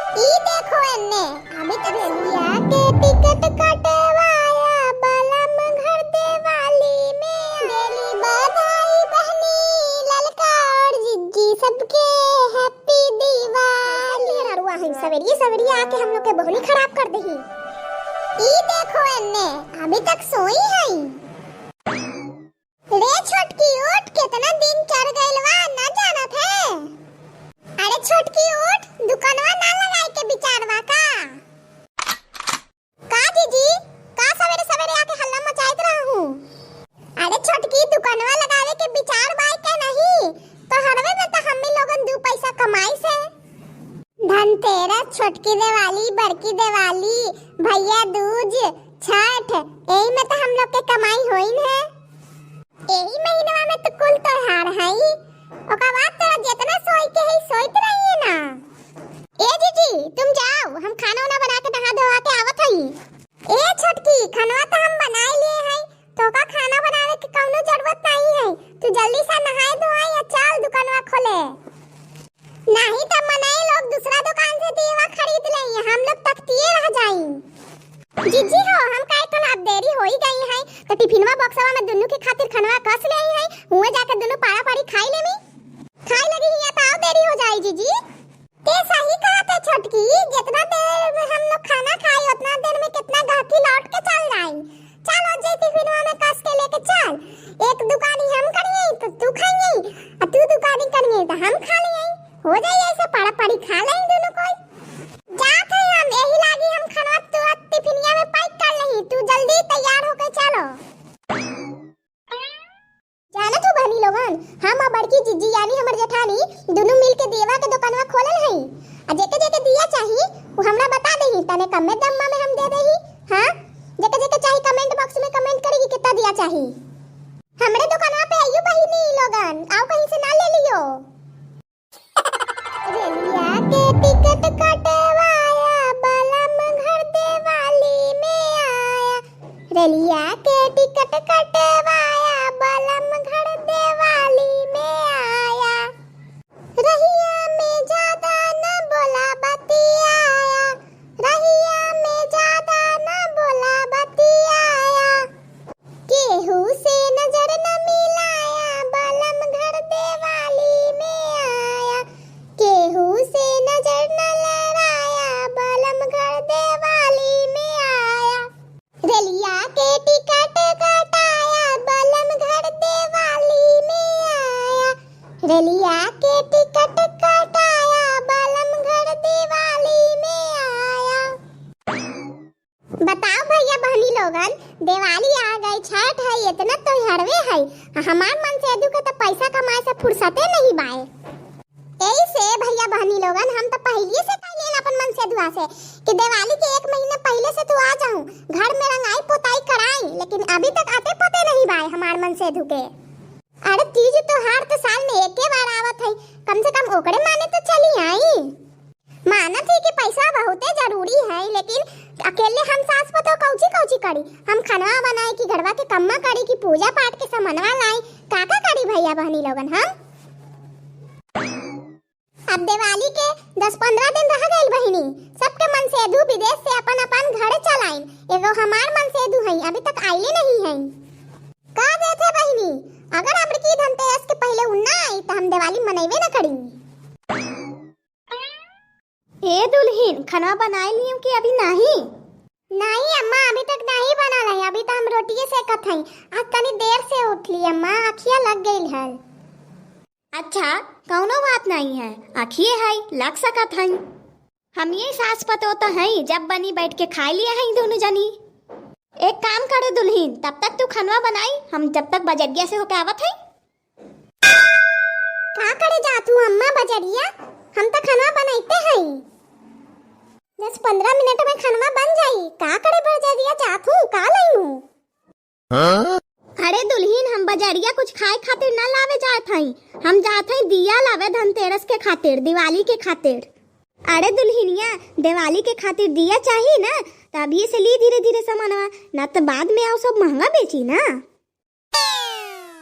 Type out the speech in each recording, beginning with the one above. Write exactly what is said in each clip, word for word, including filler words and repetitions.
ई देखो एन्ने, अभी तक रेलिया के टिकट कटवाया, बलम घर दिवाली में आया। दिली बधाई बहनी, ललका और जिज्जी सबके happy दिवाली। मेहरारुआ हैं, सवेरिये सवेरिये आके हम लोग के बोहनी खराब कर देही। ई देखो एन्ने, अभी तक सोई हैं। रे छोटकी उठ, केतना दिन चढ़ गइल बा, ना जानत है? अरे छोटकी उठ, दुकनवा ना लगाए के विचार बा का? का जीजी, का सवेरे सवेरे आके हल्ला मचाइत रहू? अरे छोटकी, दुकनवा लगावे के विचार बा के नहीं? तो हरवे में तो हमनी लोगन दू पैसा कमाई से। धनतेरस, छोटकी दिवाली, बड़की दिवाली, भैया दूज, छठ, यही में तो हम लोग के कमाई होइन है। यही महीनवा में तो कुल त्योहार है, ओकर बाद तोरा जितना सोई के है, सोइत रहिए ना। ए जीजी, तुम जाओ, हम खाना उना बना के नहा धोआ के आवत हई। ए छोटकी, खानवा तो हम बनाए लिए हई, तोका खाना बनावे के कौनो जरूरत नहीं है, तू जल्दी से नहाए धोआए या चल दुकनवा खोले। नहीं त मनई लोग दूसरा दुकान से दीवा खरीद लेई, हम लोग तकतिए रह जाई। जीजी हो, हम काहे कल अब देरी होई गई है, तो टिफिनवा बॉक्सवा में दुनू के खातिर खनवा कस लेई है, हुए जाके दुनू पाड़ा पाड़ी खाई लेमी। खाए लगी हिया त और देरी हो जाई जीजी। ते सही कहत है छोटकी, जितना देर में हम लोग खाना खाई, उतना देर में कितना गहकी लौट के चल जाई। चल, हो जाई टिफिनवा में कस के लेके चल। एक दुकानी हम करिए, तो तू खाइए, और तू दुकानी करिए, तो हम खा लिए। हो जाई ऐसे पड़ा पड़ी खा लें दोनों कोई। जात है हम, यही लागी हम खाना तुरंत टिफिनिया में पैक कर लेही। तू जल्दी तैयार होके चलो। जानत हो बहनी लोगन, हम आ बड़की जिज्जी यानी हमर जेठानी दुनू मिल के देवा के दुकानवा खोलल हई। आ जेके जेके दिया चाही, वो हमरा बता देही, तने कमे दाम में हम दे देही। हाँ, जेके जेके चाही कमेंट बॉक्स में कमेंट करी कि कितना दिया चाही। हमरे दुकानवा पे आइयो बहिनी लोगन, आओ कहीं से ना ले लियो। रेलिया के टिकट कटवाया, बलम घर दिवाली में आया। रेलिया के टिकट कटवाया, बलम घर दिवाली में आया। रहिया में ज्यादा न बोला बतियाया, रहिया में ज्यादा न बोला बतियाया। केहू से नजर न मिलाया, बलम घर दिवाली में आया। केहू से नजर न लड़ाया, बलम घर दिवाली में आया। रेलिया के टिकट कटाया, बलम घर दिवाली में आया। रेलिया के टिकट कटाया, बलम घर दिवाली में आया। बताओ भैया बहनी लोगन, दिवाली आ गई, छठ है, इतना त्योहारवे है, हमार मनसेधू के तो पैसा कमाए से फुर्सते नहीं बाए। यही से भैया बहनी लोगन, हम तो पहले से कह लेन अपन मनसेधुआ से कि दिवाली के एक महीना पहले से तू आ जाऊं, घर में रंगाई पोताई कराई, लेकिन अभी तक आते पते नहीं बाए हमार मनसेधू के। अरे तीज त्योहार तो साल में एके बार आवत है, कम से कम ओकरे माने तो चली आई। मानत ही कि पैसा बहुते जरूरी है, लेकिन अकेले हम सास पतोह कौची कौची करी? हम खनवा बनाए कि घरवा के कम्मा करी कि पूजा पाठ के सामानवा लाई, का का करी भैया बहनी लोगन हम? अब दिवाली के दस पन्द्रह दिन रह गइल बहिनी, सबके मनसेधू विदेश से अपन अपन घर चलाइन, एगो हमार मनसेधू है अभी तक आइले नहीं है। का देथे बहिनी, अगर अब की धनतेरस के पहले उ ना आई तो हम दिवाली मनइबे न करी। ए दुल्हिन, खाना बनाए लियो कि अभी नाही? नाही अम्मा, अभी तक नाही बनल है, अभी तो हम रोटिए सेकत हई। आज तनी देर से उठली अम्मा, अखिया लग गइल हल। अच्छा, कौनो बात नहीं है, अखिए है, लग सकत है। हम ये सास पतोह तो हई, जब बनी बैठ के खाए लिया है दोनों जनी। एक काम करे दुल्हिन, तब तक तू खनवा बनाई, हम जब तक बजरिया से होके आवत है। का करे जात हूँ अम्मा बजरिया? हम तो खनवा बनैते हई। दस पन्द्रह मिनट में खनवा बन जाई। का करे बजरिया जात हूँ, का लई हूँ? हाँ? अरे दुल्हिन, हम बजरिया कुछ खाए खातिर ना लावे जात हई, हम जात हई दिया लावे धनतेरस के खातिर, दिवाली के खातिर। अरे दुल्हिनिया, दिवाली के खातिर दिया चाही ना, तो अभी से ली धीरे धीरे सामानवा, ना तो बाद में आओ सब महंगा बेची ना।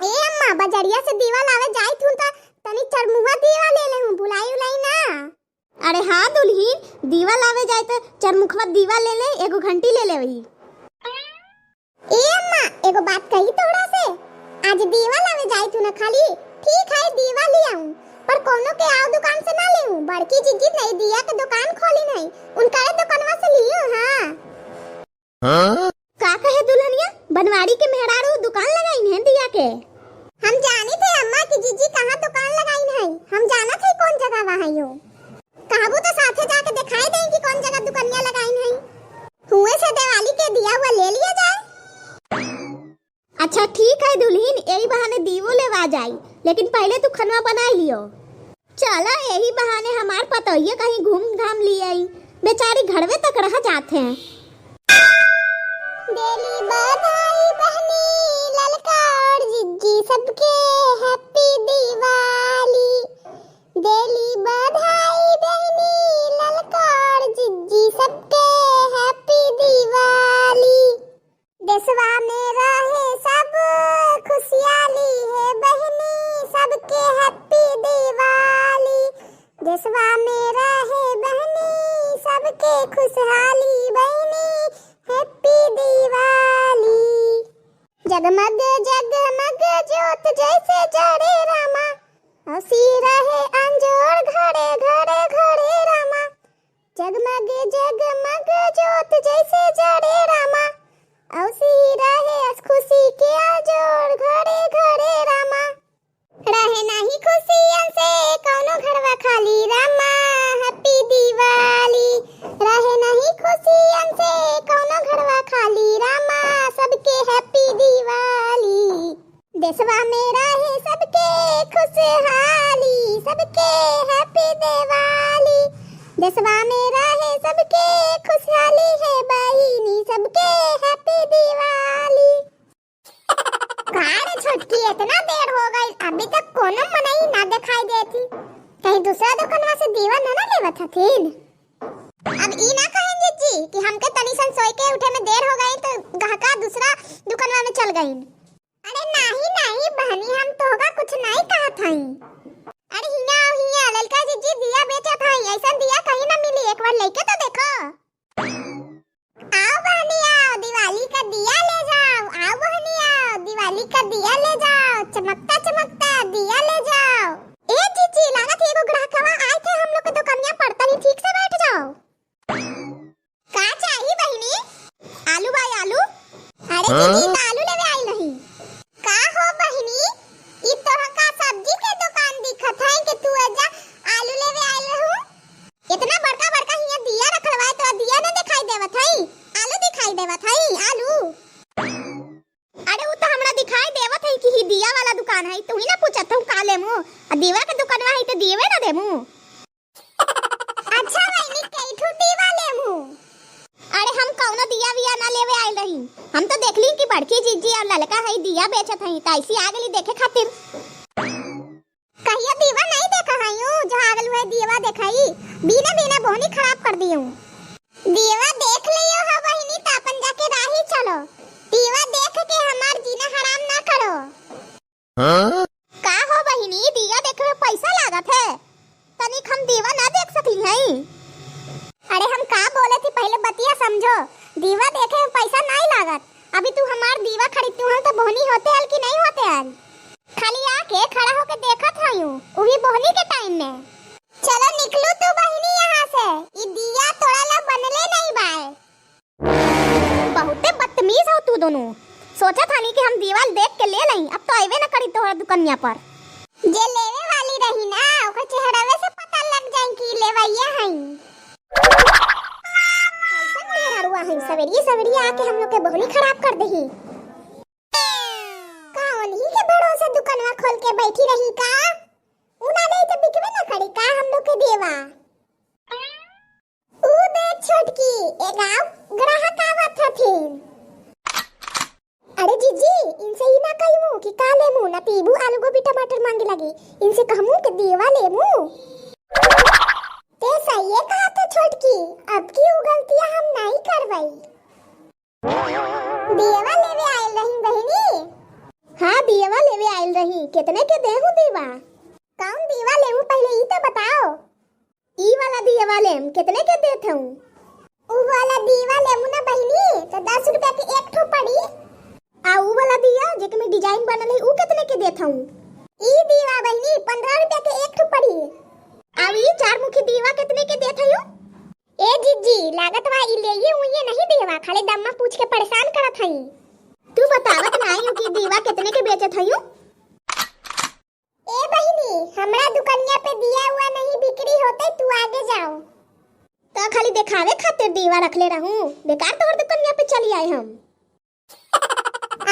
ए अम्मा, बजरिया से दीवा लावे जाई थू त तनी चरमुहा दीवा ले ले हूँ, भुलाई उलाई ना। अरे हाँ दुल्हिन, दीवा लावे जाए त चरमुखवा दीवा ले ले, एगो घंटी ले ले वही। ए अम्मा, एगो बात कही तोहरा से, आज दीवा लावे जाए तू ना खाली, ठीक है दीवा ले आऊं, पर कोनो के आव दुकान से ना लेऊं, बड़की जिज्जी नई दिया के दुकान खोली नहीं, उनकरे दुकानवा से लियो। हाँ। हाँ? का कहे दुल्हनिया, बनवारी के मेहरारू दुकान लगाइन है दिया के? हम जानी थे अम्मा कि जिज्जी कहाँ दुकान लगाइन है, हम जानत है कौन जगह वहाँ यो। कहबू तो साथे जाके दिखाई दें कि कौन जगह दुकनिया लगाइन है, हुए से दिवाली के दिया हुआ ले लिया जाए। अच्छा ठीक है दुल्हिन, यही बहाने दीवो लेवा जाई, लेकिन पहले तू खनवा बनाई लियो। चला, यही बहाने हमार पतोहिया कहीं घूम घाम ली आई, बेचारी घरवे तक रह जात हैं। देली बधाई बहनी ललका और जिज्जी सबके, हैप्पी दिवाली। देली बधाई बहनी ललका और जिज्जी सबके, हैप्पी दिवाली। देशवा में रहे सब खुशियाली है बहिनी, सबके हैप्पी दिवाली। देशवा में रहे बहिनी, सबके खुशहाली बहिनी, हैप्पी दिवाली। जगमग जगमग जोत जैसे जरे रामा, हंसी रहे अंजोर घरे घरे घरे रामा। जगमग जगमग जोत जैसे जरे रामा, औसी रहे अस खुशी के आजोर घरे घरे रामा। रहे नाही खुशियन से कौनो घरवा खाली रामा, हैप्पी दिवाली। रहे नाही खुशियन से कौनो घरवा खाली रामा, सबके हैप्पी दिवाली। देशवा में रहे सबके खुशहाली, सबके हैप्पी दिवाली। देशवा में रहे सबके खुशहाली है बहिनी, सबके हैप्पी दिवाली। का रे छोटकी, इतना देर हो गई, अभी तक कोनो मनई ना दिखाई देती। कहीं दूसरा दुकानवा से दीवा ना, ना लेवत हथिन? अब ई ना कहें जिज्जी कि हमके तनी सन सोई के उठे में देर हो गई तो गहका दूसरा दुकानवा में चल गईन। अरे नाही, नाही बहनी, हम तोहका कुछ नाही कहत हई। अरे हियाँ आओ, हियाँ, ललका जिज्जी दिया बेचत हई, ऐसन दिया कहीं ना मिली, एक बार लेके तो देखो। आओ बहनी आओ, दिवाली का दिया ले जाओ, आओ बहनी आओ, दिवाली का दिया ले जाओ, चमकता चमकता दिया ले जाओ। ए जिज्जी, लागत है एगो ग्राहकवा आए थे हम लोग के दुकनिया पर, तनी ठीक से बैठ जाओ। का चाही बहिनी? आलू बा आलू? अरे दीदी, त आलू लेवे आइल रही। का हो बहिनी, ई तोहका सब्जी के दुकान दिखत है कि तू एजा आलू लेवे आइल रहू? इतना बड़का बड़का हियाँ दिया रखल बा, तो दिया न दिखाई देवत है, आलू दिखाई देवत है, आलू। अरे उ तो हमरा दिखाई देवत है कि ही दिया वाला दुकान है, तू ही ना पूछत हूँ का लेमू, आ दीवा के दुकानवा है तो दियवे ना देमू। अच्छा बहिनी, कई ठो दीवा लेमू? अरे हम कौनो दिया विया ना लेवे आइल रही, हम तो देखली कि बड़की जिज्जी और ललका है दिया बेचत है, त ऐसी आ गली देखे खातिर। कहियो दीवा नहीं देखा है यू, जो आ गलू है दीवा देखाई, बीना बीना बोहनी खराब कर दियो। दीवा देख लियो हो बहिनी, त अपन जाके राही चलो, दीवा देख के हमार जीना हराम ना करो। हाँ? का हो बहिनी, दिया देखे में पैसा लागत है? तनिक हम दिवा ना देख सकली हई? अरे हम का बोले थी, पहले बतिया समझो। दिवा देखे में पैसा नाई लागत। अभी तू हमार दिवा खरीदतू हल तो बोहनी होते हल कि नहीं होते हल? खाली आके खड़ा होके देखत हयू, उ भी बोहनी के टाइम में। चलो निकलू तू बहिनी यहाँ से, ई दिया तोड़ा ला बनले नहीं बाए। बहुते बदतमीज हो तू दोनों। सोचा थानी कि हम दीवा देख के ले लई, अब तो अइबे न करी तोहरा दुकनिया पर। जे लेवे वाली रही ना, ओकर चेहरवे से पता लग जाई कि लेवैया हई। कैसन मेहररुआ हई, सवेरिये सवेरिये आके हम लोग के बोहनी खराब कर देही। का उन्हीं के भरोसे दुकनवा खोल के बैठी रही का? उ ना ले तो बिकबे ना करी का हम लोग के देवा? ऊ देख छोटकी, एगो ग्राहक आवत हथिन। अरे जीजी, इनसे ई ना कहमू कि का लेमू, ना पीबू, आलू गोभी टमाटर मांगे लगी। इनसे कहमू कि देवा लेमू। ते सही कहा थे छोटकी, अब की ऊ गलतियां हम नहीं करवाई। देवा लेवे आयल रही बहिनी। हाँ, देवा लेवे आयल रही। कितने के देहू देवा? कौन देवा लेमू, पहले ई तो बताओ। ई वाला दिया। वाले में कितने के देत हऊ? उ वाला दीवा लेमु ना बहिनी, तो दस रुपया के एक ठो पड़ी। आ उ वाला दिया जेके में डिजाइन बनल है, उ कितने के देत हऊ? ई दीवा बहिनी, पन्द्रह रुपया के एक ठो पड़ी। आ ई चार मुखी दीवा कितने के देत हऊ? ए जीजी, लागत बा ई लेइए उइए नहीं देवा, खाली दम्मा पूछ के परेशान करत हई। तू बतावत नाई हऊ कि दीवा कितने के बेचत हऊ? ए बहिनी, हमरा दुकनिया पे दिया हुआ नहीं बिक्री होते, तू आगे जाओ। तो खाली देखावे खातिर दीवा रखले रहू, बेकार तोहर दुकनिया पे चली आए हम।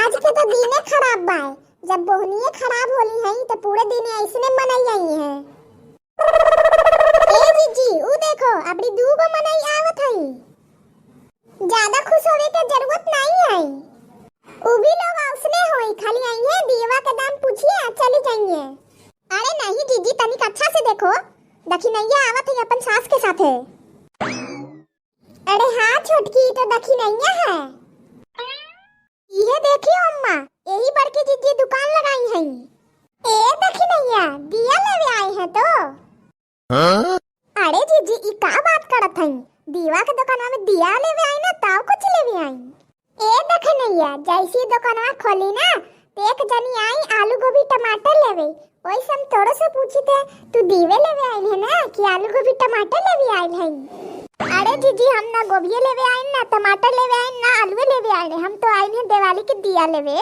आज के तो दिने खराब बाय, जब बोहनिये खराब होली हई तो पूरे दिन ऐसने मनई आई हैं। ए जीजी, ऊ देखो, अबड़ी दू गो मनई आवत हई। ज्यादा खुश होवे के जरूरत नहीं है। ऊ भी लोग औसने होई, खाली आइए, दियवा के दाम पूछिए आ चली जाइए। अरे नहीं जीजी, तनिक अच्छा से देखो, दखिनैया आवत है अपन सास के साथे। अरे हाँ छोटकी, ई तो दखिनैया है। इहे देखियो अम्मा, यही बड़की जीजी दुकान लगाई हैं। ए दखिनैया, दिया लेवे आई हैं तो। हाँ? अरे जीजी, ई का बात करत हई? दीवा के दुकानवा में दिया लेवे आई ना, तब कुछ लेवे आई। ए दखिनैया, जैसी दुकानवा खोली ना, तो एक जनी आई आलू गोभी टमाटर लेवे। वैसे हम तोरो से पूछी थे, तू दीवे लेवे आइल है ना कि आलू गोभी टमाटर लेवे आइल है? अरे जीजी, हम ना गोभिये लेवे आइल, ना टमाटर लेवे आइल, ना आलूए लेवे आइल, हम तो आइल हैं दिवाली के दिया लेवे।